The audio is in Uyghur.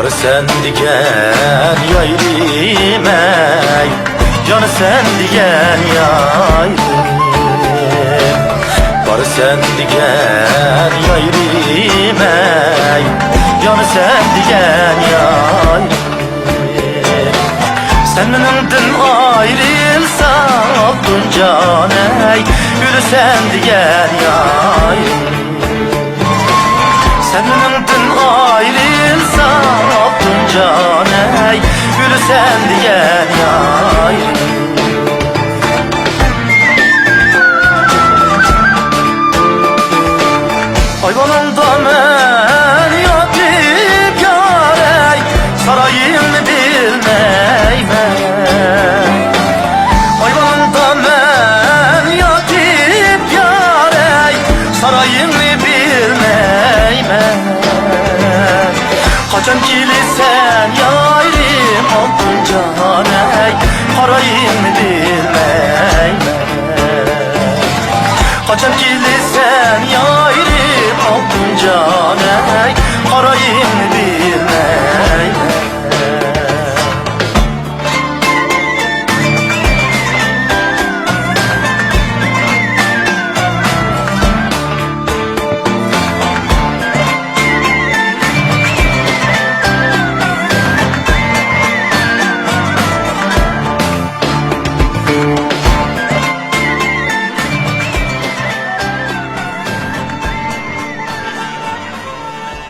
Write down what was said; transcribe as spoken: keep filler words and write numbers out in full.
سەن دېگەن يايرىم ئەي، جان سەن دېگەن يايرىم. بار سەن دېگەن يايرىم ئەي، جان سەن دېگەن يايرىم. سەن مېنىڭدىن ئايرىلساڭ، ئالتۇن جان ئەي، ئۆلىسەن دېگەن يايرىم. سەن مېنىڭدىن ئايرىلساڭ، ئالتۇن جان ئەي، ئۆلىسەن دېگەن يايرىم. ئايۋانىڭدا مەن ياتىپ يارەي، سارايىڭنى بىلمەيمەن. ئايۋانىڭدا مەن ياتىپ يارەي، سارايىڭنى بىلمەيمەن. قاچان كېلىسەن يايرىم ئالتۇن جانەي، قارايىڭنى بىلمەيمەن. قاچان كېلىسەن يايرىم ئالتۇن جانەي،